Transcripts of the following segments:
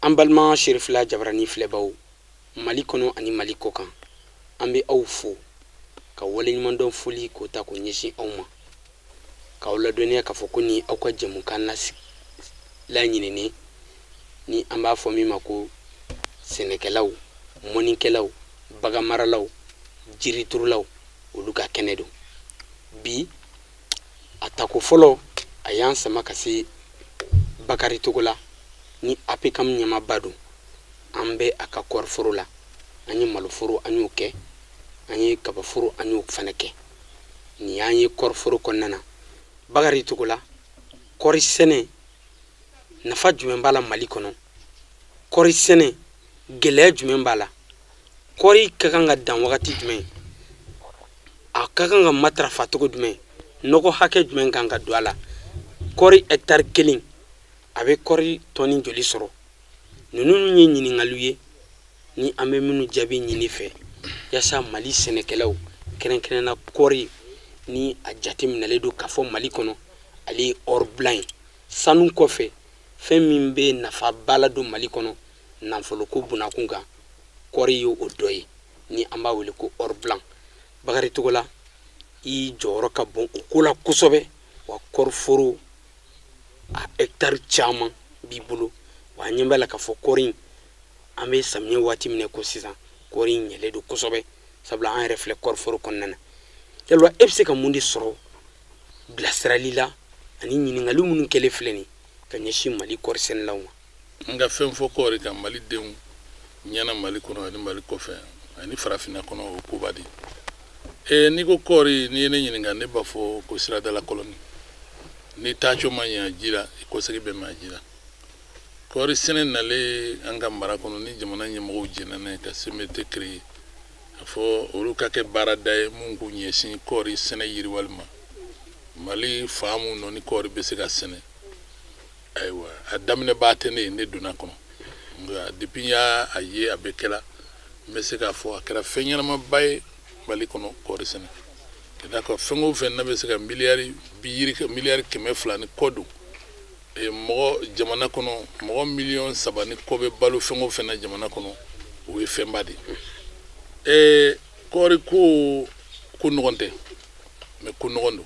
An balima Serifila Jabarani filɛbaw Mali kɔnɔ ani Mali kɔkan, an bɛ aw fo ka waleɲumandɔn foli k'o ta k'o ɲɛsin aw ma, k'aw ladɔnniya k'a fɔ ko nin aw ka jɛmukan laɲininen ni an b'a fɔ min ma ko sɛnɛkɛlaw, mɔnikɛlaw, baganmaralaw, jiriturulaw, olu ka kɛnɛ don. Bi a tako fɔlɔ a y'an sama ka se Bakari Togola ni APCAM ɲɛmaaba don. An bɛ a ka kɔɔriforo la, an ye maloforo an y'o kɛ, an ye kabaforo an y'o fana kɛ. Nin y'an ye kɔɔriforo kɔnɔna na. Bakari Togola, kɔɔri sɛnɛ nafa jumɛn b'a la Mali kɔnɔ? Kɔɔri sɛnɛ gɛlɛya jumɛn b'a la? Kɔɔri ka kan ka dan wagati jumɛn? A ka kan ka matarafa cogo jumɛn? Nɔgɔ hakɛ jumɛn kan ka don a la? Kɔɔri hɛkitari kelen a bɛ kɔɔri tɔni joli sɔrɔ? Ninnu ye ɲininkaliw ye ni an bɛ minnu jaabi ɲini fɛ yaasa Mali sɛnɛkɛlaw, kɛrɛnkɛrɛnna kɔɔri ni a jateminɛlen don k'a fɔ Mali kɔnɔ ale ye or blanc ye, sanu kɔfɛ fɛn min bɛ nafaba ladon Mali kɔnɔ nafoloko bunakun kan, kɔɔri ye o dɔ ye ni an b'a wele ko or blanc. Bakari Togola, i jɔyɔrɔ ka bon o ko la kosɛbɛ, wa kɔɔriforo a hɛkitari caman b'i bolo, wa an ɲɛ b'a la k'a fɔ kɔɔri in, an bɛ samiyɛ waati min ko sisan, kɔɔri in ɲɛlen don kosɛbɛ, sabula an yɛrɛ filɛ kɔɔriforo kɔnɔna na. Yalima e bɛ se ka mun de sɔrɔ bilasirali la ani ɲininkali minnu kɛlen filɛ nin ka ɲɛsin Mali kɔɔri sɛnɛlaw ma? N ka fɛn fɔ kɔɔri kan Mali denw ɲɛna, Mali kɔnɔ ani Mali kɔfɛ ani farafinna kɔnɔ, o koba de ye. N'i ko kɔɔri, n'i ye ne ɲininka, ne b'a fɔ ko siradala kɔlɔni. Ni taaco ma ɲɛ ji la, i kɔsegin bɛ ma ji la. Kɔɔri sɛnɛ nalen an ka mara kɔnɔ, ni jamana ɲɛmɔgɔw jɛnna n'a ye ka CMDT créer, a fɔ olu ka kɛ baarada ye mun k'u ɲɛsin kɔɔri sɛnɛ yiriwali ma Mali fan mun nɔ ni kɔɔri bɛ se ka sɛnɛ. Ayiwa, a daminɛbaa tɛ ne ye, ne donna kɔnɔ, nka depuis n y'a ye a bɛ kɛla, n bɛ se k'a fɔ a kɛra fɛn ɲɛnamaba ye Mali kɔnɔ, kɔɔri sɛnɛ. Ka d'a kan fɛn o fɛn n'a bɛ se ka miliyari bi yiri miliyari 200 ni kɔ don mɔgɔ jamana kɔnɔ, mɔgɔ miliyɔn 3 ni kɔ bɛ balo fɛn o fɛn na jamana kɔnɔ, o ye fɛnba de ye. Kɔɔri ko ko nɔgɔn tɛ, mais ko nɔgɔn don.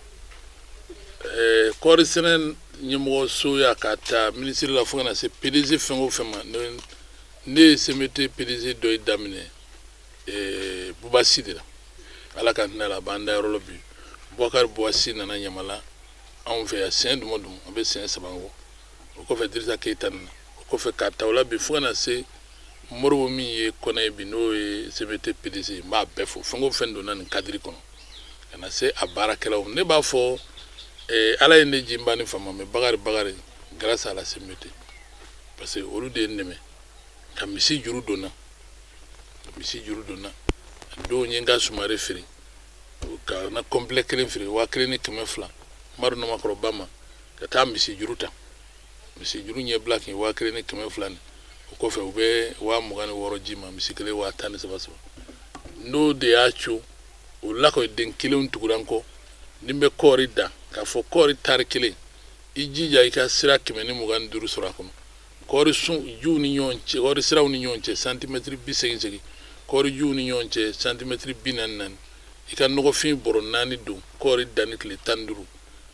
Kɔɔri sɛnɛ ɲɛmɔgɔ so y'a ka ta minisiri la fo ka na se PDG fɛn o fɛn ma, ne ye CMDT PDG dɔ ye daminɛ Bubasi de la, Ala ka hinɛ la, a b'an dayɔrɔ la bi. Bubakari Buwasi nana Ɲamala anw fɛ yan siɲɛ duma dun, an bɛ siɲɛ 3 bɔ. O kɔfɛ Dirisa Keyita nana, o kɔfɛ k'a ta o la bi fo ka na se Moribo min ye kɔnɛ ye bi, n'o ye CMDT PDG, n b'a bɛɛ fo. Fɛn o fɛn donna nin cadre kɔnɔ ka na se a baarakɛlaw, ne b'a fɔ Ala ye ne ji n ba ni fama, mais Bakari Bakari, grâce à la CMDT, parce que olu de ye n dɛmɛ ka misi juru donna, misi juru donna don ye, n ka sumare feere ka na complet kelen feere 1200 Madu Namakɔrɔba ma, ka taa misi juru ta, misi juru ɲɛbila kin 1200 ni o kɔfɛ u bɛ 26,000 ji ma, misi kelen 13 saba. N'o de y'a co o lakɔliden kelenw tugura n kɔ. Ni n bɛ kɔɔri dan, k'a fɔ kɔɔri tari kelen, i jija i ka sira 125 sɔrɔ a kɔnɔ, kɔɔri sun juw ni ɲɔgɔn cɛ, kɔɔri siraw ni ɲɔgɔn cɛ santimɛtiri 80 segin, kɔɔri juw ni ɲɔgɔn cɛ santimɛtiri 44, i ka nɔgɔfin bɔrɔ 4 don kɔɔri danni tile 15,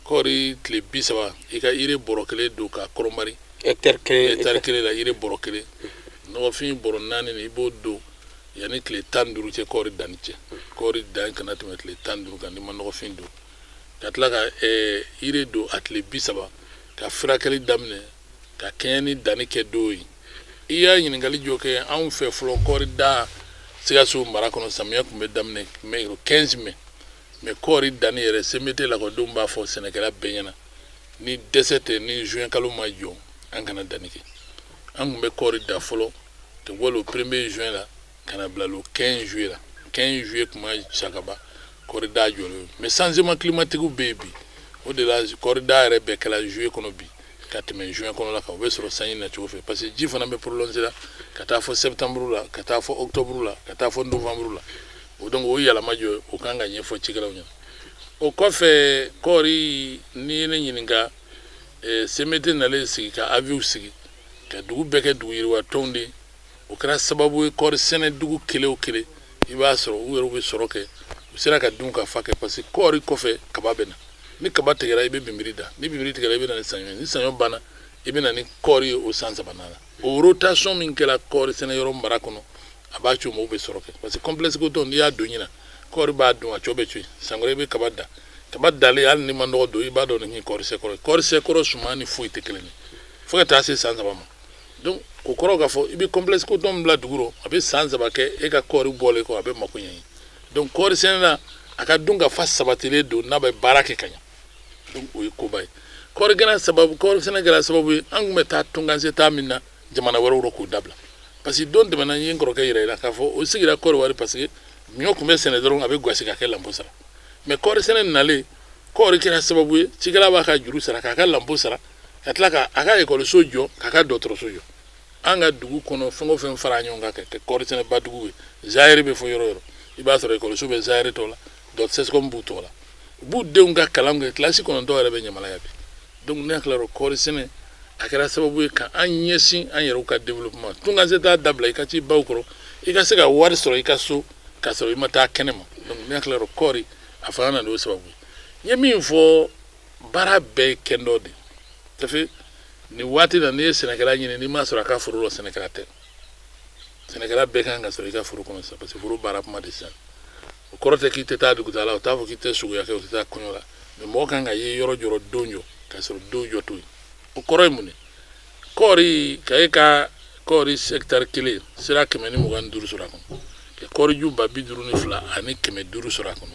kɔɔri tile 30, i ka ire bɔrɔ kelen don k'a kɔrɔmari. Hɛkitari kelen. Hɛkitari kelen la, ire bɔrɔ kelen, nɔgɔfin bɔrɔ 4 nin, i b'o don yanni tile 15 cɛ, kɔɔri danni cɛ. Kɔɔri dan kana tɛmɛ tile 15 kan n'i ma nɔgɔfin don, ka tila ka ire don a tile 30, ka furakɛli daminɛ ka kɛɲɛ ni danni kɛ don ye. I y'a ɲininkali jɔ kɛ anw fɛ fɔlɔ, kɔɔri da Sikaso mara kɔnɔ, samiya tun bɛ daminɛ mai, 15 mai. Mais kɔɔri danni yɛrɛ, CMDT lakɔlidenw b'a fɔ sɛnɛkɛla bɛɛ ɲɛna, ni dɛsɛ tɛ, ni juin kalo ma jɔ, an kana danni kɛ. An tun bɛ kɔɔri da fɔlɔ ka bɔ le premier juin la ka na bila le 15 juillet la. 15 juillet kuma sakaba kɔɔri da jɔlen. Mais changement climatique bɛ yen bi, o de la kɔɔri da yɛrɛ bɛɛ kɛla juillet kɔnɔ bi ka tɛmɛ juin kɔnɔ la kan. O bɛ sɔrɔ sanji nacogo fɛ, parce que ji fana bɛ prolonger la ka taa fɔ septembre la, ka taa fɔ octobre la, ka taa fɔ novembre la. O donc o yɛlɛma jɔ, o kan ka ɲɛfɔ cikɛlaw ɲɛna. O kɔfɛ, kɔɔri, n'i ye ne ɲininka, CMDT nalen sigi ka avis sigi ka dugu bɛɛ kɛ dugu yiriwa tɔnw de, o kɛra sababu ye kɔɔri sɛnɛ dugu kelen o kelen, i b'a sɔrɔ u yɛrɛ bɛ sɔrɔ kɛ, u sera ka dun ka fa kɛ, parce que kɔɔri kɔfɛ kaba bɛ na. Ni kaba tigɛra, i bɛ binbiri da. Ni binbiri tigɛra, i bɛ na ni saɲɔ. Ni saɲɔ banna, i bɛ na ni kɔɔri ye o san sabanan la. O rotation min kɛra kɔɔri sɛnɛ yɔrɔ mara kɔnɔ, a b'a to mɔgɔw bɛ sɔrɔ kɛ, parce que complexe coton, n'i y'a don ɲina, kɔɔri b'a dun, a cɔ bɛ to yen. San wɛrɛ i bɛ kaba da. Kaba dalen, hali ni ma nɔgɔ don, i b'a dɔn nin ye kɔɔri sɛkɔrɔ ye. Kɔɔri sɛkɔrɔ suman ni foyi tɛ kelen ye fo ka taa se san 3 ma. Donc o kɔrɔ k'a fɔ i bɛ complexe coton bila dugu rɔ, a bɛ san 3 kɛ, e ka kɔɔri bɔlen kɔ, a bɛ mako ɲɛ. Donc kɔɔri sɛnɛla a ka dun ka fa sabatilen don n'a bɛ baara kɛ ka ɲɛ. Donc o ye koba ye. Kɔɔri kɛra sababu, kɔɔri sɛnɛ kɛra sababu ye, an tun bɛ taa tunkanse taa min na jamana wɛrɛw rɔ, k'o dabila, parce que don tɛmɛna, n ye n kɔrɔkɛ yɛrɛ yira k'a fɔ o sigira Kɔdiwari, parce que ɲɔ tun bɛ sɛnɛ dɔrɔn, a bɛ gasi ka kɛ lanpo sara. Mais kɔɔri sɛnɛ nalen, kɔɔri kɛra sababu ye, cikɛla b'a ka juru sara, k'a ka lanpo sara, ka tila ka a ka ekɔliso jɔ, k'a ka dɔgɔtɔrɔso jɔ. An ka dugu kɔnɔ, fɛn o fɛn fara ɲɔgɔn kan ka kɛ kɔɔri sɛnɛba dugu ye, zayɛri bɛ fɔ yɔrɔ yɔrɔ, i b'a sɔrɔ ekɔliso bɛ zayɛri tɔ la, dɔgɔtɔrɔso b'u tɔgɔ la, u b'u denw ka kalan kɛ. Kilasi 9 yɛrɛ bɛ Ɲamana yan bi. Donc ne hakili la, kɔɔri sɛnɛ a kɛra sababu ye ka an ɲɛsin an yɛrɛw ka développement. Tunkanse t'a dabila, i ka ci baw kɔrɔ, i ka se ka wari sɔrɔ i ka so k'a sɔrɔ i ma taa kɛnɛ ma. Donc ne hakili la, kɔɔri a fana nana n'o sababu ye. N ye min fɔ, baara bɛɛ ye kɛndɔ de. Ça fait nin waati la, n'i ye sɛnɛkɛla ɲini, n'i m'a sɔrɔ a ka foro la, sɛnɛkɛla tɛ. Sɛnɛkɛla bɛɛ kan ka sɔrɔ i ka foro kɔnɔ sisan, parce que foro baara kuma de sisan. O kɔrɔ tɛ k'i tɛ taa dugutaa la, o t'a fɔ k'i tɛ suguya kɛ, o tɛ taa kɔɲɔ la, mais mɔgɔ kan ka ye yɔrɔ jɔrɔ don jɔ k'a sɔrɔ don jɔ to yen. O kɔrɔ ye mun ye? Kɔɔri ka e ka kɔɔri hectare kelen sira 125 sɔrɔ a kɔnɔ, ka kɔɔri ju 52 500 sɔrɔ a kɔnɔ,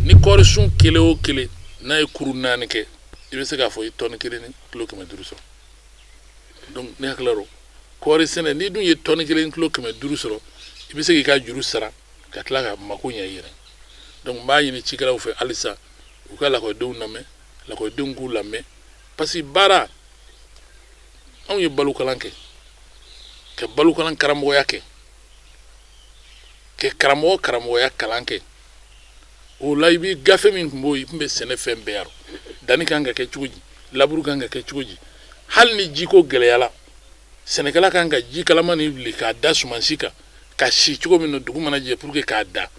ni kɔɔri sun kelen o kelen n'a ye kuru 4 kɛ, i bɛ se k'a fɔ i tɔni 1 ni kilo 500 sɔrɔ. Donc ne hakili la, kɔɔri sɛnɛ, n'i dun ye tɔni 1 kilo 500 sɔrɔ, i bɛ se k'i ka juru sara ka tila ka mako ɲɛ i yɛrɛ. Donc n b'a ɲini cikɛlaw fɛ halisa, u ka lakɔlidenw lamɛn, lakɔlidenw k'u lamɛn, parce que baara, anw ye balokalan kɛ, ka balokalan karamɔgɔya kɛ, ka karamɔgɔ karamɔgɔya kalan kɛ. O la, i bɛ gafe min tun b'o, i tun bɛ sɛnɛ fɛn bɛɛ yɔrɔ, danni kan ka kɛ cogo di, laburu kan ka kɛ cogo di, hali ni jiko gɛlɛyala, sɛnɛkɛla kan ka ji kalaman ni wuli k'a da sumansi kan ka si cogo min na dugu mana jɛ, pour que k'a da,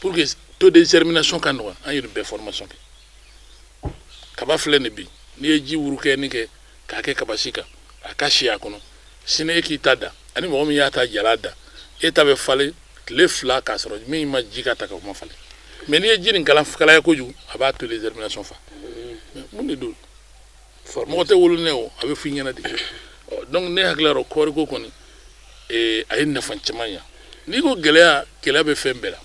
pour que taux de germination ka nɔgɔya. An ye nin bɛɛ formation kɛ. Kaba filɛ nin bi, n'i ye ji wurukɛni kɛ k'a kɛ kabasi kan, a ka si a kɔnɔ, sini e k'i ta da, ani mɔgɔ min y'a ta jala da, e ta bɛ falen tile 2 k'a sɔrɔ min ma ji ka ta ka kuma falen. Mais n'i ye ji nin kalaya kojugu, a b'a taux de germination fa. Mun de don? Mɔgɔ tɛ wolo ne o, a bɛ f'i ɲɛna de. Donc ne hakili la, kɔɔriko kɔni, a ye nafa caman ɲa. N'i ko gɛlɛya, gɛlɛya bɛ fɛn bɛɛ la.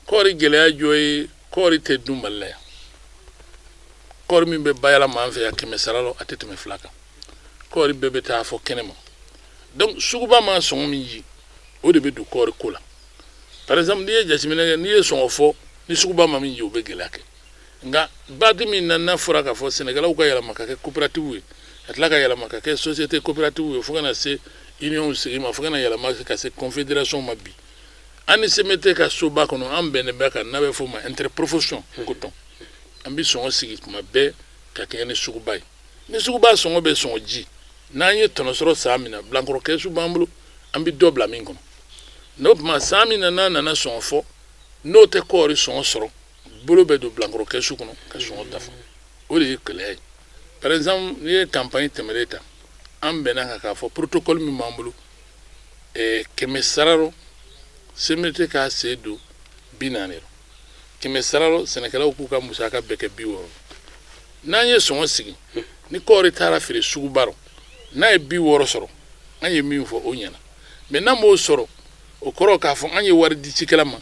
Kɔɔri gɛlɛya jɔ ye, kɔɔri tɛ dun Mali la yan. Kɔɔri min bɛ bayɛlɛma an fɛ yan, 100 sara la, a tɛ tɛmɛ 2 kan. Kɔɔri bɛɛ bɛ taa fɔ kɛnɛ ma. Donc suguba ma sɔngɔ min ji, o de bɛ don kɔɔri ko la. Par exemple, n'i ye jateminɛ kɛ, n'i ye sɔngɔ fɔ ni suguba ma min ji, o bɛ gɛlɛya kɛ. Nka baati min na, n'a fɔra k'a fɔ sɛnɛkɛlaw ka yɛlɛma ka kɛ coopérative ye, ka tila ka yɛlɛma ka kɛ société coopérative ye, fo ka na se union sigi ma, fo ka na yɛlɛma ka se confédération ma bi, an ni CMDT ka soba kɔnɔ, an bɛnnen bɛ kan n'a bɛ f'o ma interprofession coton. An bɛ sɔngɔ sigi tuma bɛɛ ka kɛɲɛ ni suguba ye. Ni suguba sɔngɔ bɛ sɔngɔ ji, n'an ye tɔnɔ sɔrɔ san min na, bilankɔrɔ kɛsu b'an bolo, an bɛ dɔ bila min kɔnɔ. N'o tuma san min na n'a nana sɔngɔ fɔ, n'o tɛ kɔɔri sɔngɔ sɔrɔ, bolo bɛ don bilankɔrɔ kɛsu kɔnɔ ka sɔngɔ dafa. O de ye gɛlɛya ye. Par exemple, n'i ye campagne tɛmɛnen ta, an bɛnna kan k'a fɔ protocole min b'an bolo, 100 sara rɔ, CMDT k'a sen don 40 rɔ, 100 sara rɔ, sɛnɛkɛlaw k'u ka musaka bɛɛ kɛ 60. N'an ye sɔngɔ sigi, ni kɔɔri taara feere suguba rɔ, n'a ye 60 sɔrɔ, an ye min fɔ, o ɲɛna. Mais n'an m'o sɔrɔ, O kɔrɔ k'a fɔ an ye wari di cikɛla ma,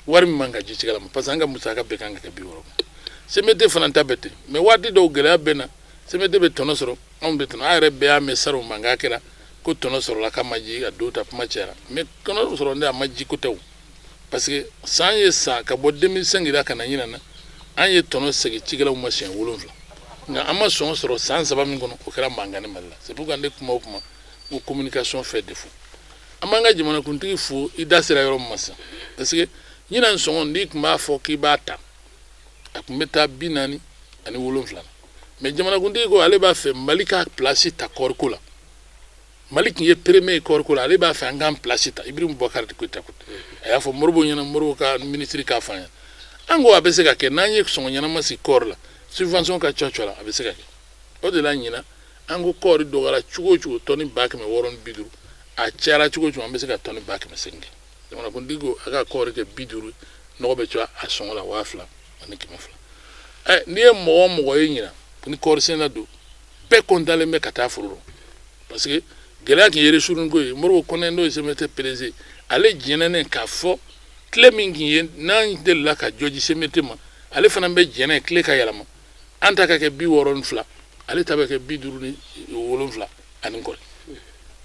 wari min man ka di cikɛla ma, parce que an ka musaka bɛɛ kan ka kɛ 60. CMDT fana ta bɛ ten, mais waati dɔw gɛlɛya bɛ na, CMDT bɛ tɔnɔ sɔrɔ, anw bɛ tɔnɔ. An yɛrɛ bɛɛ y'a mɛn salon mankan kɛra ko tɔnɔ sɔrɔla k'a ma ji, a don ta kuma cayara, mais tɔnɔ sɔrɔ ne a ma ji ko tɛ o, parce que san ye san ka bɔ 2005 la ka na ɲinan na, an ye tɔnɔ segin cikɛlaw ma siɲɛ 7, nka an ma sɔngɔ sɔrɔ san 3 min kɔnɔ, o kɛra mankan ni Mali la. C'est pourquoi ne kuma o kuma ko communication fait défaut. An b'an ka jamanakuntigi fo, i da sera yɔrɔ min ma sisan, parce que ɲinan sɔngɔ, n'i tun b'a fɔ k'i b'a ta, a tun bɛ taa 47 na, mais jamanakuntigi ko ale b'a fɛ Mali ka place ta kɔɔriko la. Mali tun ye premier ye kɔɔriko la, ale b'a fɛ an k'an place ta. Ibrahim Boubacar Keïta ko a y'a fɔ Modibo ɲɛna, Modibo ka minisiri k'a fɔ an ɲɛna. An ko a bɛ se ka kɛ n'an ye sɔngɔ ɲɛnama sigi kɔɔri la, subvention ka ca la, a bɛ se ka kɛ. O de la ɲinan an ko kɔɔri dɔgɔyara cogo o cogo tɔni 650,000, a cayara cogo o cogo an bɛ se ka tɔni 800,000 kɛ. Jamanakuntigi ko a ka kɔɔri kɛ 50, nɔgɔ bɛ caya a sɔngɔ la 2200. Ɛ, n'i ye mɔgɔ o mɔgɔ ye ɲinan ni kɔɔri sɛnɛ don, bɛɛ kɔntalen bɛ ka taa foro la, parce que gɛlɛya tun ye ristourne ko ye. Modibo Kɔnɛ, n'o ye CMDT PDG, ale jɛnɛnen k'a fɔ tile min tun ye n'an delila ka jɔ di CMDT ma, ale fana bɛ jɛnɛ tile ka yɛlɛma, an ta ka kɛ 62, ale ta bɛ kɛ 57 ani kɔ.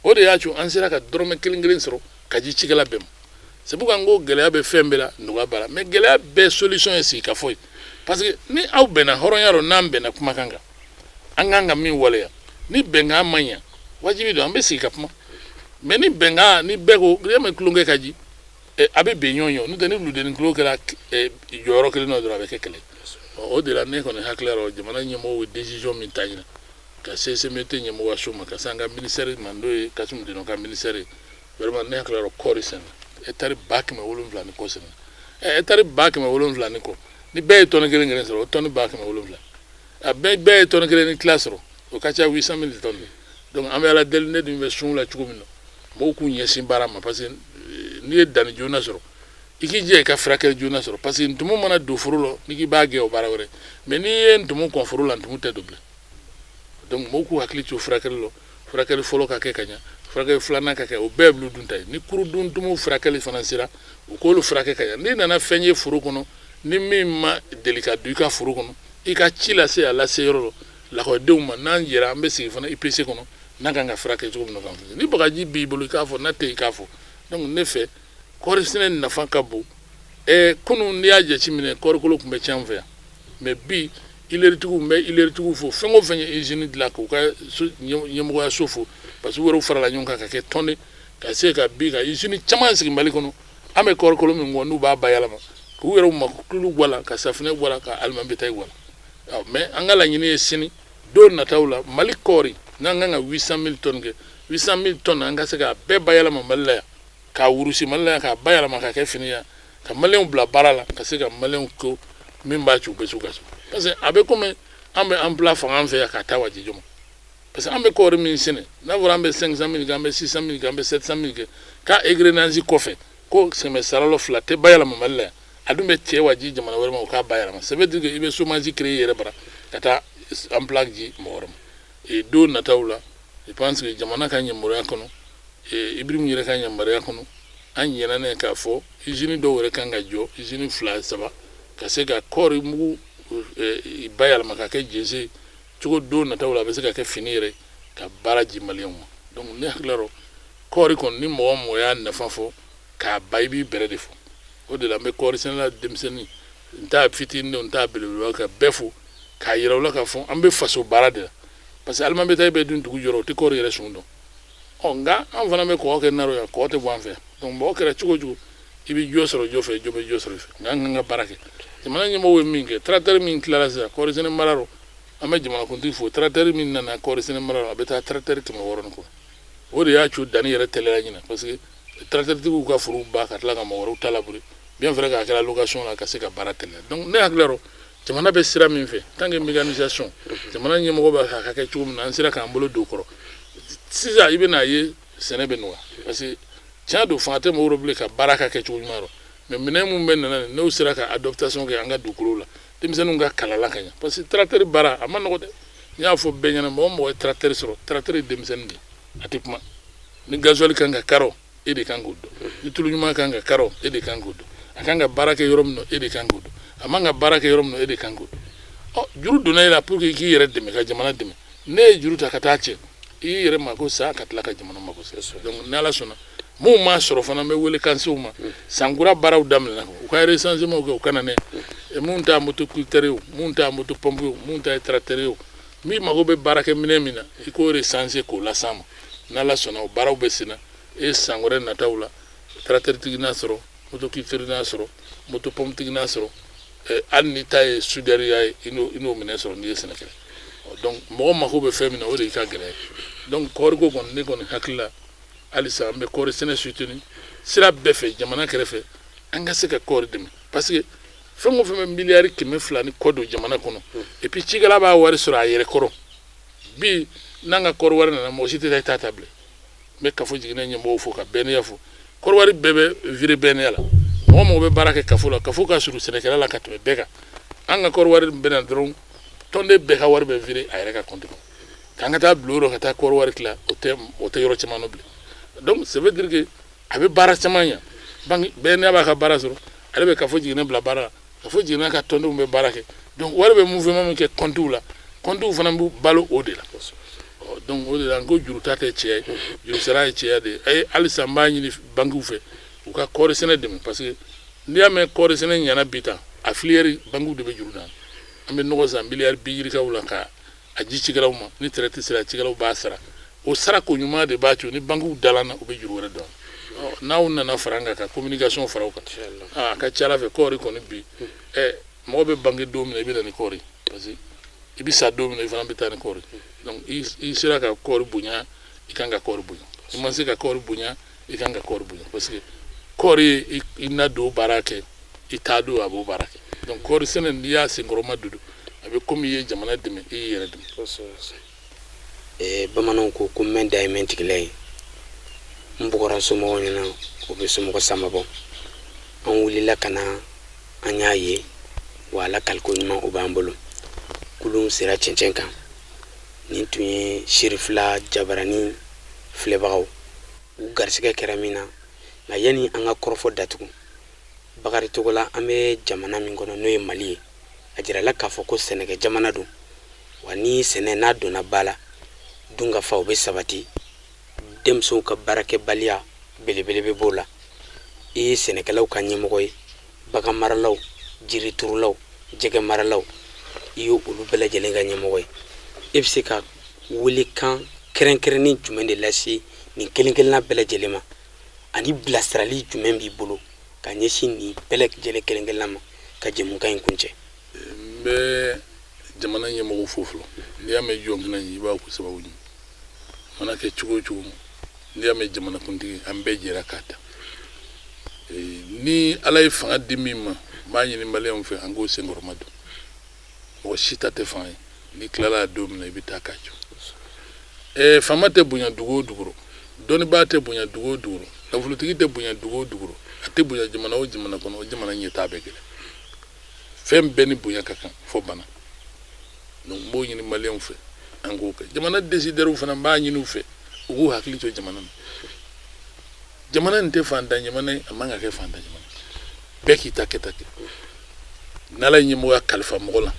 O de y'a to an sera ka dɔrɔmɛ kelen kelen sɔrɔ ka di cikɛla bɛɛ ma. C'est pourquoi n ko gɛlɛya bɛ fɛn bɛɛ la, nɔgɔya b'a la, mais gɛlɛya bɛɛ solution ye sigikafɔ ye, parce que ni aw bɛnna hɔrɔnya rɔ, n'an bɛnna kumakan kan, an kan ka min waleya, ni bɛnkan ma ɲa, wajibi don an bɛ sigi ka kuma. Mais ni bɛnkan ni bɛɛ ko n'i y'a mɛn tulonkɛ ka di, a bɛ bɛn ɲɔgɔn ye, n'o tɛ ni wuludennin tulo kɛra jɔyɔrɔ kelen na dɔrɔn, a bɛ kɛ kɛlɛ. O de la ne kɔni hakili la, jamana ɲɛmɔgɔw ye décision min ta ɲinan, ka se CMDT ɲɛmɔgɔyaso ma, ka se an ka ministère ma, n'o ye Kassoum Deno ka ministère ye, vraiment ne hakili la kɔɔri sɛnɛ hectare 700,000 ni kɔ sɛnɛ, hectare 700,000 ni kɔ, ni bɛɛ ye tɔni kelen kelen sɔrɔ, o tɔni 700,000, a bɛɛ ye tɔni kelen ni tila sɔrɔ, o ka ca 800 000 tonnes. Donc an bɛ Ala deli, ne dun bɛ sun la cogo min na, mɔgɔw k'u ɲɛsin baara ma, parce que n'i ye danni joona sɔrɔ, i k'i jija i ka furakɛli joona sɔrɔ, parce que ntumu mana don foro la, n'i k'i b'a gɛn, o baara wɛrɛ, mais n'i ye ntumu kɔn foro la, ntumu tɛ don bilen. Donc mɔgɔw k'u hakili to furakɛli la, furakɛli fɔlɔ ka kɛ ka ɲa, furakɛli filanan ka kɛ, o bɛɛ ye dun ta ye. Ni kurudun tumu furakɛli fana sera, u k'olu furakɛ ka ɲa. N'i nana fɛn ye foro kɔnɔ ni min ma deli ka don i ka foro kɔnɔ, i ka ci lase a lase yɔrɔ la lakɔlidenw ma. N'an yɛrɛ an bɛ sigi fana IPC kɔnɔ, n'a kan ka furakɛ cogo min na, kan ni bagaji b'i bolo, i k'a fɔ, n'a tɛ, i k'a fɔ. Donc ne fɛ, kɔɔri sɛnɛ nafa ka bon. Kunun n'i y'a jateminɛ, kɔɔrikolo tun bɛ tiɲɛ an fɛ yan, mais bi huileritigiw, n bɛ huileritigiw fo, fɛn o fɛn ye usine dilan, k'u ka ɲɛmɔgɔyaso fo, parce que u yɛrɛw farala ɲɔgɔn kan ka kɛ tɔn de ka se ka bi ka usine caman sigi Mali kɔnɔ. An bɛ kɔɔrikolo min kɔ, n'u b'a bayɛlɛma k'u yɛrɛw mako tulu bɔ a la, ka safunɛ bɔ a la, ka aliment bétail bɔ a la. Mais an ka laɲini ye sini don nataw la, Mali kɔɔri n'an kan ka 800 000 tonnes kɛ, 800 000 tonnes, an ka se k'a bɛɛ bayɛlɛma Mali la yan, k'a wurusi Mali la yan, k'a bayɛlɛma ka kɛ fini yan, ka maliyɛnw bila baara la, ka se ka maliyɛnw ko min b'a ci u bɛ s'u ka so, parce que a bɛ komi an bɛ an bila fanga fɛ yan ka taa wajijɔ ma, parce que an bɛ kɔɔri min sɛnɛ, n'a fɔra an bɛ 500 000 kɛ, an bɛ 600 000 kɛ, an bɛ 700 000 kɛ, k'a égrenage kɔfɛ ko kɛmɛ sarala fila tɛ bayɛlɛma Mali la yan, a dun bɛ cɛ waji jamana wɛrɛ ma o k'a bayɛlɛma, ça veut dire que i bɛ chômage créer i yɛrɛ bara ka taa emploi di mɔgɔ wɛrɛ ma. Et don nataw la, je pense que jamana ka yamaruya kɔnɔ, Ibrahim yɛrɛ ka yamaruya kɔnɔ, an ɲinɛna k'a fɔ usine dɔw yɛrɛ kan ka jɔ, usine fila saba, ka se ka kɔɔri mugu bayɛlɛma ka kɛ jese cogo don nataw la, a bɛ se ka kɛ fini yɛrɛ, ka baara di maliyɛnw ma. Donc ne hakili la, kɔɔri kɔni, ni mɔgɔ o mɔgɔ y'a nafa fɔ k'a ba, i b'i bɛrɛ de fɔ. O de la n bɛ kɔɔri sɛnɛla denmisɛnnin, n t'a fitinin, n t'a belebeleba, ka bɛɛ fo k'a yira u la k'a fɔ an bɛ faso baara de la, parce que aliment bétail bɛ dun dugu jɔrɔ, o tɛ kɔɔri yɛrɛ sun dɔn. Ɔ nka an fana bɛ kɔgɔ kɛ naro yan, kɔgɔ tɛ bɔ an fɛ. Donc mɔgɔ kɛra cogo o cogo, i bɛ jɔ sɔrɔ jɔ fɛ, jɔ bɛ jɔ sɔrɔ i fɛ, nka an kan ka baara kɛ. Jamana ɲɛmɔgɔw ye min kɛ, tracteur min tilara sisan kɔɔri sɛnɛ mara rɔ, an bɛ jamanakuntigi fo. Tracteur min nana kɔɔri sɛnɛ mara rɔ, a bɛ taa tracteur 600 ni kɔ. O de y'a to danni yɛrɛ teliya ɲinɛ, parce que tracteur tigiw ka forow ba ka tila ka mɔgɔ wɛrɛw ta labourer, bien vrai k'a kɛra location la, ka se ka baara teliya. Donc ne hakili la, jamana bɛ sira min fɛ, tant que mécanisation, jamana ɲɛmɔgɔ b'a fɛ a ka kɛ cogo min na, an sera k'an bolo don o kɔrɔ sisan, i bɛna ye sɛnɛ bɛ nɔgɔya, parce que tiɲɛ don, fanga tɛ mɔgɔw bolo bilen ka baara ka kɛ cogo ɲuman rɔ. Mais minɛn mun bɛ nana n'o sera ka adaptation kɛ an ka dugukolo la, denmisɛnninw ka kalala ka ɲɛ, parce que tracteur baara a ma nɔgɔ dɛ. N y'a fɔ bɛɛ ɲɛna, mɔgɔ o mɔgɔ ye tracteur sɔrɔ, tracteur ye denmisɛnnin de ye, a tɛ kuma. Ni gasoil kan ka karɔ, e de kan k'o dɔn. Ni tulu ɲuman kan ka karɔ, e de kan k'o dɔn. A kan ka baara kɛ yɔrɔ min na, e de kan k'o dɔn. A man ka baara kɛ yɔrɔ min na, e de kan k'o dɔn. Ɔ, juru donna e la pour que i k'i yɛrɛ dɛmɛ ka jamana dɛmɛ. Ne ye juru ta ka taa cɛ, i y'i yɛrɛ mako sa ka tila ka jamana mako sa. Donc ni Ala sɔnna, minnu m'a sɔrɔ fana, n bɛ wele kan se u ma. Sankura baaraw daminɛna, u ka recensement kɛ, u ka na ne minnu ta motoculteur ye o, minnu ta moto pompe ye o, minnu ta ye tracteur ye o, min mago bɛ baarakɛ minɛn min na, i k'o recenser k'o las'an ma. N'Ala sɔnna, o baaraw bɛ sen na. E san wɛrɛ nataw la, tracteur tigi n'a sɔrɔ, motoculteur n'a sɔrɔ, moto pompe tigi n'a sɔrɔ, hali n'i ta ye soudeur ye, i n'o minɛn sɔrɔ n'i ye sɛnɛkɛla. Donc mɔgɔ mako bɛ fɛn min na, o de y'i ka gɛlɛya ye. Donc kɔɔriko kɔni, ne kɔni hakili la, halisa an bɛ kɔɔri sɛnɛ soutenir sira bɛɛ fɛ, jamana kɛrɛfɛ, an ka se ka kɔɔri dɛmɛ, parce que fɛn o fɛn bɛ miliyari 200 ni kɔ don jamana kɔnɔ, et puis cikɛla b'a wari sɔrɔ a yɛrɛ kɔrɔ. Bi n'an ka kɔɔri wari nana, mɔgɔ si tɛ taa i ta ta bilen. N bɛ kafo jiginɛ ɲɛmɔgɔw fo ka BNA fo. Kɔɔri wari bɛɛ bɛ virer BNA la. Mɔgɔ mɔgɔ bɛ baara kɛ kafo la, kafo ka surun sɛnɛkɛla la ka tɛmɛ bɛɛ kan. An ka kɔɔri wari bɛ na dɔrɔn, tɔnden bɛɛ ka wari bɛ virer a yɛrɛ ka compte kɔnɔ. K'an ka taa bulon rɔ ka taa kɔɔri wari tila, o tɛ yɔrɔ caman nɔ bilen. Donc ça veut dire que a bɛ baara caman ɲɛ. Banque BNA b'a ka baara sɔrɔ, ale bɛ kafo jiginɛ bila baara la, kafo jiginɛ ka tɔndenw bɛ baara kɛ. Donc wari bɛ mouvement min kɛ compte la, compte fana b'u balo o de la. Donc o de la n ko juru ta tɛ cɛ ye, juru sara ye cɛya de ye. Halisa n b'a ɲini banques fɛ, u ka kɔɔri sɛnɛ dɛmɛ, parce que n'i y'a mɛn kɔɔri sɛnɛ ɲɛna bi tan, a filière, banques de bɛ juru d'an. An bɛ nɔgɔ san miliyari bi yirikaw la ka a ji cikɛlaw ma. Ni traite sera, cikɛlaw b'a sara. O sara ko ɲuman de b'a to ni banques dala na, u bɛ juru wɛrɛ dɔn. N'aw nana fara an kan ka communication fara o kan, a ka ca Ala fɛ, kɔɔri kɔni bi, mɔgɔ bɛ bange don min na, i bɛ na ni kɔɔri, parce que i bɛ sa don min na, i fana bɛ taa ni kɔɔri. Donc i sera ka kɔɔri bonya, i kan ka kɔɔri bonya. I ma se ka kɔɔri bonya, i kan ka kɔɔri bonya, parce que kɔɔri ye i na don baara kɛ, i t'a don a b'o baara kɛ. Donc kɔɔri sɛnɛ, n'i y'a senkɔrɔma don, a bɛ komi i ye jamana dɛmɛ, i y'i yɛrɛ dɛmɛ. Bamananw ko ko mɛn da ye mɛn tigila ye. N bɔgɔra somɔgɔw ɲɛna, o bɛ somɔgɔ sama bɔ. An wulila ka na, an y'a ye wa Ala kaliko ɲuman o b'an bolo. Kulun sera cɛncɛn kan. Nin tun ye Serifila jabarani filɛbagaw u garisɛgɛ kɛra min na. Nka yanni an ka kɔrɔfɔ datugu, Bakari Togola, an bɛ jamana min kɔnɔ, n'o ye Mali ye, a jirala k'a fɔ ko sɛnɛkɛ jamana don wa. Ni sɛnɛ n'a donna ba la, dun ka fa o bɛ sabati, denmisɛnw ka baarakɛbaliya belebele bɛ b'o la. I ye sɛnɛkɛlaw ka ɲɛmɔgɔ ye, bagan maralaw, jiriturulaw, jɛgɛ maralaw, i ye olu bɛɛ lajɛlen ka ɲɛmɔgɔ ye. E bɛ se ka welekan kɛrɛnkɛrɛnnen jumɛn de lase nin kelen kelenna bɛɛ lajɛlen ma, ani bilasirali jumɛn b'i bolo ka ɲɛsin nin bɛɛ lajɛlen kelen kelenna ma ka jɛmukan in kuncɛ? N bɛ jamana ɲɛmɔgɔw fo fɔlɔ. N'i y'a mɛn jɔn kɛnɛ, i b'a ko sababu ɲuman mana kɛ cogo o cogo. N'i y'a mɛn jamanakuntigi, an bɛɛ jɛra k'a ta. Ni Ala ye fanga di min ma, n b'a ɲini maliyɛnw fɛ, an k'o senkɔrɔma don. Mɔgɔ si ta tɛ fanga ye. N'i tilala don min na, i bɛ taa k'a jɔ. Faama tɛ bonya dugu o dugu rɔ, dɔnnibaa tɛ bonya dugu o dugu rɔ, nafolotigi tɛ bonya dugu o dugu rɔ, a tɛ bonya jamana o jamana kɔnɔ, o jamana ɲɛtaa bɛ gɛlɛn. Fɛn bɛɛ ni bonya ka kan fɔ bana. Donc n b'o ɲini maliyɛnw fɛ, an k'o kɛ. Jamana décideurs fana, n b'a ɲini u fɛ, u k'u hakili to jamana na. Jamana nin tɛ fantan jamana ye, a man ka kɛ fantan jamana. Bɛɛ k'i ta kɛta kɛ. N'Ala ye ɲɛmɔgɔya kalifa mɔgɔ la,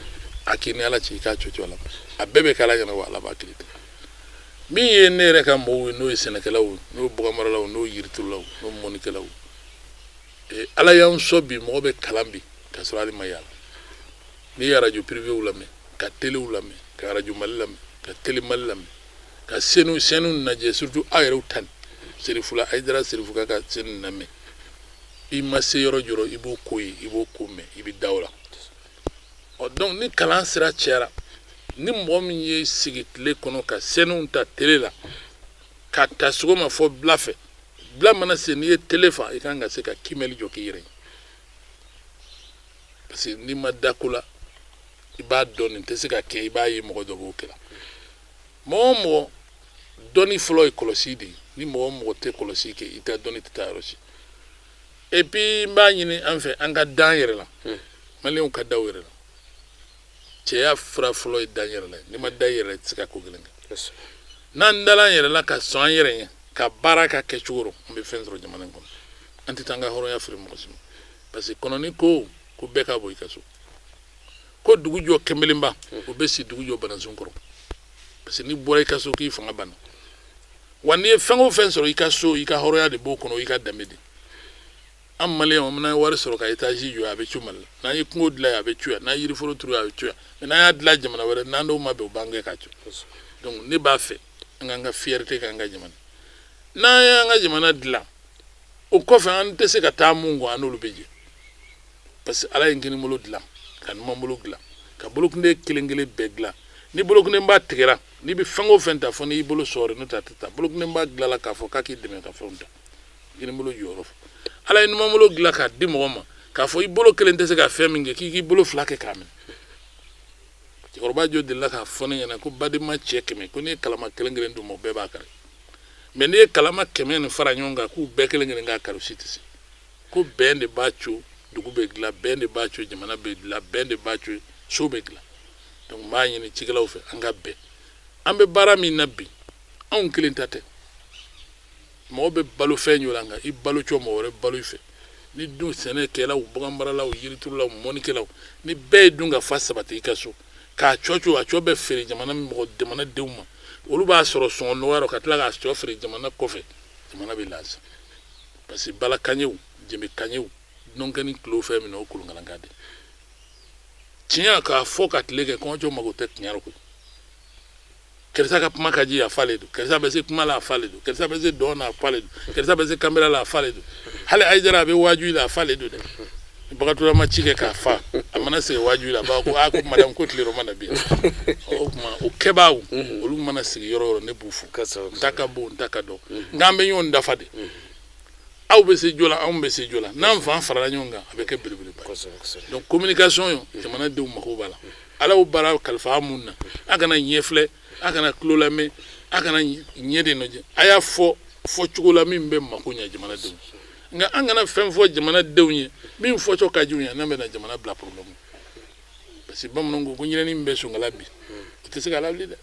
a k'i ni Ala cɛ, i k'a cogo la, a bɛɛ bɛ k'Ala ɲɛna wa Ala b'a kiri tigɛ. Min ye ne yɛrɛ ka mɔgɔw ye, n'o ye sɛnɛkɛlaw ye, n'o ye baganmaralaw, n'o ye yiriturulaw, n'o ye mɔnnikɛlaw ye, Ala y'an sɔn bi, mɔgɔ bɛ kalan bi k'a sɔrɔ hali ma yaala. N'i ye arajo privéw lamɛn, ka telew lamɛn, ka arajo Mali lamɛn, ka télé Mali lamɛn, ka senu senu lajɛ, surtout aw yɛrɛw ta nin Serifula Ayidara Serifu ka senu lamɛn, i ma se yɔrɔ jɔrɔ, i b'o ko ye, i b'o ko mɛn, i bɛ da o la. Ɔ, donc ni kalan sira cayara, ni mɔgɔ min ye sigi tile kɔnɔ ka senuw ta télé la ka ta sɔgɔma fɔ bila fɛ, bila mana se, n'i ye télé fa, i kan ka se ka kimɛli jɔ k'i yɛrɛ ye, parce que n'i ma da ko la, i b'a dɔn nin tɛ se ka kɛ, i b'a ye mɔgɔ dɔ b'o kɛ la. Mɔgɔ o mɔgɔ, dɔnni fɔlɔ ye kɔlɔsi de ye. Ni mɔgɔ o mɔgɔ tɛ kɔlɔsi kɛ, i tɛ dɔnni tɛ taa yɔrɔ si. Et puis n b'a ɲini an fɛ, an ka dan yɛrɛ la. Maliyɛnw ka da u yɛrɛ la. Cɛya fura fɔlɔ ye dan yɛrɛ la ye. N'i ma da i yɛrɛ la, i tɛ se ka ko kelen kɛ. N'an dala an yɛrɛ la ka sɔn an yɛrɛ ɲɛ. Ka baara ka kɛ cogo rɔ, an bɛ fɛn sɔrɔ jamana in kɔnɔ. An tɛ taa an ka hɔrɔnya feere mɔgɔ si ma, parce que kɔnɔni ko ko bɛɛ ka bɔ i ka so, ko dugu jɔ kɛnbelenba o bɛ si dugu jɔ banasun kɔrɔ, parce que n'i bɔra i ka so k'i fanga banna. Wa n'i ye fɛn o fɛn sɔrɔ i ka so, i ka hɔrɔnya de b'o kɔnɔ, i ka danbe de. An maliyɛnw, n'an ye wari sɔrɔ ka étage jɔ, a bɛ cu Mali la. N'an ye kungo dilan yan, a bɛ cu yan. N'an ye yiriforo turu yan, a bɛ cu yan. Mais n'an y'a dilan jamana wɛrɛ, n'an dɔw ma bɛn, u b'an gɛn ka cu. Donc ne b'a fɛ an k'an ka fierté k'an ka jamana. N'an y'an ka jamana dilan, o kɔfɛ an tɛ se ka taa mun kɔ, an n'olu bɛ jɛ, parce que Ala ye kinibolo dilan ka numanbolo dilan ka bolokunden kelen kelen bɛɛ dilan. Ni bolokundenba tigɛra, n'i bɛ fɛn o fɛn ta, fo n'i bolo sɔɔri, n'o tɛ a tɛ taa. Bolokundenba dilanla k'a fɔ k'a k'i dɛmɛ ka fɛnw ta, kinibolo jɔyɔrɔ fɔ. Ala ye numanbolo dilan k'a di mɔgɔ ma k'a fɔ i bolo kelen tɛ se ka fɛn min kɛ, k'i k'i bolo fila kɛ k'a minɛ. Cɛkɔrɔba jɔ delila k'a fɔ ne ɲɛna ko badenma cɛ 100, ko n'i ye kalama kelen kelen d'u ma, u bɛɛ b'a kari. Mais n'i ye kalama 100 nin fara ɲɔgɔn kan k'u bɛɛ kelen kelen k'a kari, u si tɛ se. Ko bɛn de b'a co dugu bɛ dilan, bɛn de b'a co jamana bɛ dilan, bɛn de b'a co so bɛ dilan. Donc n b'a ɲini cikɛlaw fɛ, an ka bɛn. An bɛ baara min na bi, anw kelen ta tɛ. Mɔgɔ bɛ balo fɛn jɔ la, nka i balo cɔ mɔgɔ wɛrɛ balo i fɛ. Ni dun sɛnɛkɛlaw, baganmaralaw, yiriturulaw, mɔnikɛlaw, ni bɛɛ ye dun ka fa sabati i ka so k'a cɔ co, a cɔ bɛ feere jamana mɔgɔ jamanadenw ma, olu b'a sɔrɔ sɔngɔ nɔgɔya rɔ ka tila k'a cɔ feere jamana kɔfɛ, jamana bɛ lafiya. Parce que bala kanyew, jɛnbe kanyew, dunankɛni tulo fɛn min na, o kolonkalankan de tiɲɛ k'a fɔ ka tile kɛ. Kɔngɔcɔ mago tɛ tiɲɛ rɔ koyi. Karisa ka kuma ka di, a fa le don. Karisa bɛ se kuma la, a fa le don. Karisa bɛ se dɔn na, a fa le don. Karisa bɛ se kanbela la, a fa le don. Hali Ayidara, a bɛ waaju la, a fa le don dɛ. Bagatura ma ci kɛ k'a fa, a mana sigi waaju la, a b'a ko aa, ko madame, ko tile ma na bi. O tuma o kɛbaaw, olu mana sigi yɔrɔ o yɔrɔ, ne b'u fo. N ta ka bon, n ta ka dɔn, nka an bɛ ɲɔgɔn dafa de. Aw bɛ se jɔ la, anw bɛ se jɔ la. N'an fan farala ɲɔgɔn kan, a bɛ kɛ belebeleba ye. Donc communication ye, jamanadenw mako b'a la. Ala y'o baara kalifa an mun na, a kana ɲɛ filɛ, a kana tulo lamɛn, a kana ɲɛ de lajɛ. A y'a fɔ fɔ cogo la min bɛ mako ɲɛ jamanadenw. Nka an kana fɛn fɔ jamanadenw ye min fɔcɔ ka jugu ye, n'an bɛna jamana bila problème. Parce que bamananw ko ko ɲinɛni min bɛ sonkala bi, o tɛ se ka lawuli dɛ.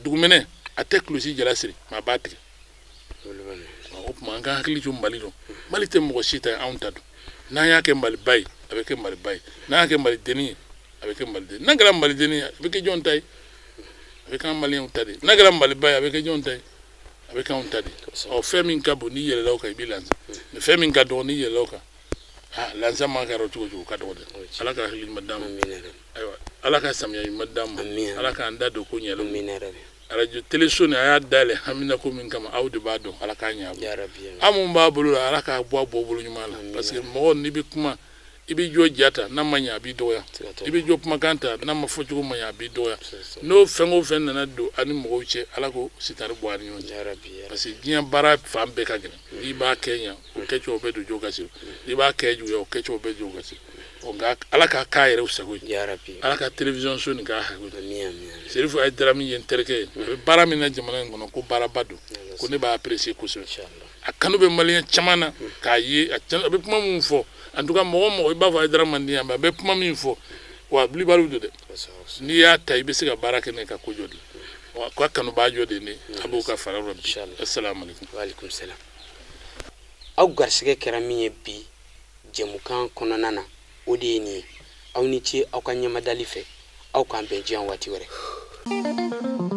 Dugumɛnɛ a tɛ kulusi jala siri, maa b'a tigɛ. O tuma an ka hakili to Mali dɔn. Mali tɛ mɔgɔ si ta ye, anw ta don. N'an y'a kɛ Maliba ye, a bɛ kɛ Maliba ye. N'an y'a kɛ Malidenni ye, a bɛ kɛ Malidenni. N'a kɛra Malidenni ye, a bɛ kɛ jɔn ta ye? A bɛ kɛ an maliyɛnw ta de ye. N'a kɛra Maliba ye, a bɛ kɛ jɔn ta ye? A bɛ kɛ anw ta de ye. Ɔ, fɛn min ka bon, n'i yɛlɛla o kan, i bɛ lansa. Mais fɛn min ka dɔgɔ, n'i yɛlɛla o kan, aa, lansa man kɛra cogo cogo, ka dɔgɔ dɛ. Ala ka hakili ɲuman d'an ma. Ayiwa, Ala ka samiya ɲuman d'an ma. Ala k'an da don ko ɲɛlen. Arajo teleso nin, a y'a dayɛlɛ hamina ko min kama, aw de b'a dɔn. Ala k'a ɲɛ. Aw mun b'a bolo la, Ala k'a bɔ a bɔ bolo ɲuman la. Parce que mɔgɔ, n'i bɛ kuma, i bɛ jɔ ja ta, n'a ma ɲɛ, a b'i dɔgɔya. I bɛ jɔ kumakan ta, n'a ma fɔ cogo ma ɲɛ, a b'i dɔgɔya. N'o fɛn o fɛn nana don a ni mɔgɔw cɛ, Ala ko sitani bɔ a ni ɲɔgɔn cɛ. Parce que diɲɛ baara fan bɛɛ ka gɛlɛn. N'i b'a kɛ ɲɛ, o kɛcogo bɛ don jɔ gasi. N'i b'a kɛ juguya, o kɛcogo bɛ jɔ gasi. Nka Ala k'a k'a yɛrɛ sago ye. Ala ka télévision so nin k'a sago ye. Serifu Ayidara min ye n terikɛ ye, a bɛ baara min na jamana in kɔnɔ, ko baaraba don, ko ne b'a apprécier kosɛbɛ. A kanu bɛ maliyɛn caman na k'a ye a bɛ kuma min fɔ. En tout cas, mɔgɔ mɔgɔ i b'a fɔ Ayidara man di yan, a bɛ kuma min fɔ, wa wulibaliw don dɛ. N'i y'a ta, i bɛ se ka baara kɛ ne ka ko jɔ de wa ka kanubaa jɔ de ne a b'o ka fara yɔrɔ bi. Asalaamaaleykum. Waaleykum salam. Aw garisɛgɛ kɛra min ye bi jɛmukan kɔnɔna na, o de ye nin ye. Aw ni ce aw ka ɲɛmadali fɛ. Aw k'an bɛn diɲɛ waati wɛrɛ.